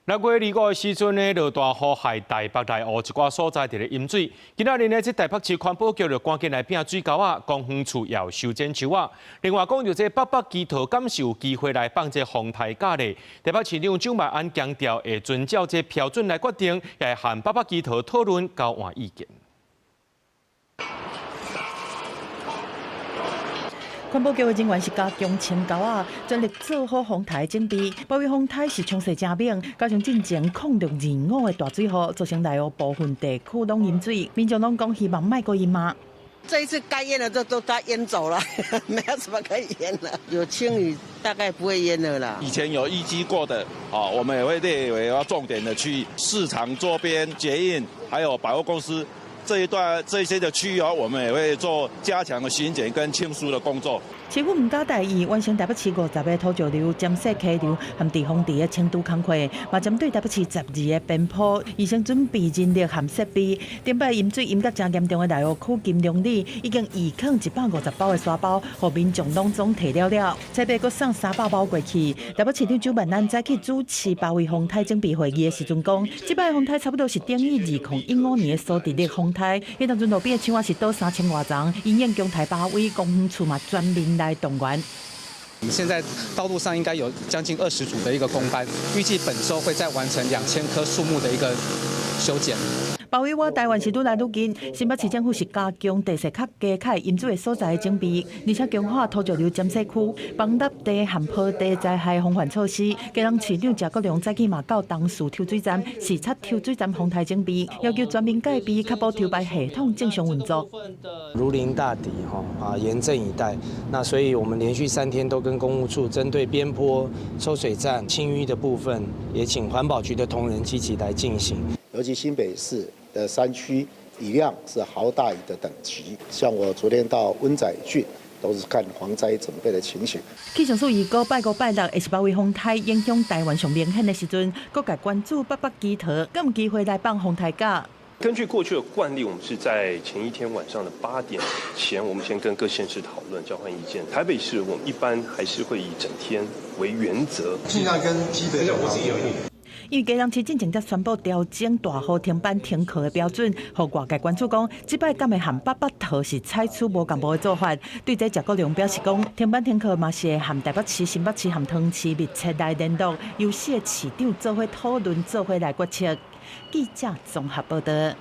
6月25的時陣呢，落大雨害台北內湖一寡所在佇咧淹水。今仔日呢，這台北市環保局就趕緊來摒水溝仔，公園處也有修剪樹仔。另外講著這北北基桃敢是有機會來放這風颱假咧？台北市長蔣萬安強調，會遵照這標準來決定，也會和北北基桃討論交換意見。環保局的人員是加強清溝仔，全力做好風颱準備。包圍風颱是衝勢誠猛，加上進前0625的大水雨，造成內湖部分地區攏淹水，民眾攏講希望莫閣淹啊。這一次該淹的都都都淹走了，沒有什麼可以淹了。有清淤，大概不會淹了啦。以前有淤積過的，啊，我們也會列為要重點的去市場周邊、捷運，還有百貨公司。這一段這些的區域，我們也會做加強的巡檢跟清疏的工作。市府毋敢大意，完成台北市50個土石流、尖細溪流和堤防池的清除工課，嘛針對台北市12個邊坡，預先準備人力和設備。頂擺淹水淹甲誠嚴重的內湖區金龍里，已經預囥150包的沙包，予民眾攏總提了了。台北閣送300包過去。台北市長蔣萬安早起主持八維風颱準備會議的時陣講，這擺風颱差不多是等於2015年的蘇迪勒風颱。彼當陣路邊的樹仔是倒三千外叢，因應強颱包圍公園處嘛全面來動員。我們現在道路上應該有將近20組的一個工班，預計本週會再完成2000棵樹木的一個修剪。包圍倚台灣是愈來愈近，新北市政府是加強地勢較低、較會淹水的所在的準備，而且強化土石流尖細區、崩塌地和坡地災害防範措施。基隆市長謝國樑早起嘛到東勢抽水站視察抽水站風颱準備，要求全面戒備，確保抽排系統正常運作。如臨大敵，哈啊，嚴陣以待。那所以我們連續3天都跟工務處針對邊坡、抽水站清淤的部分，也請環保局的同仁積極來進行。尤其新北市的山區雨量是豪大雨的等級，像我昨天到溫仔郡，都是看防災準備的情形。氣象署預估拜五、拜六會是包圍風颱影響台灣上明顯的時陣，各界關注北北基桃，敢有機會來放風颱假。根據過去的慣例，我們是在前一天晚上的8點前，我們先跟各縣市討論、交換意見。台北市我們一般還是會以整天為原則，盡量跟基北。因為基隆市進前才宣布調整大雨停班停課的標準，予外界關注講，這擺敢會和北北桃是採取無仝步的做法。對這謝國樑表示講，停班停課嘛是會和台北市、新北市和桃園市密切來聯絡，由四個市長做伙討論，做伙來決策。記者綜合報道。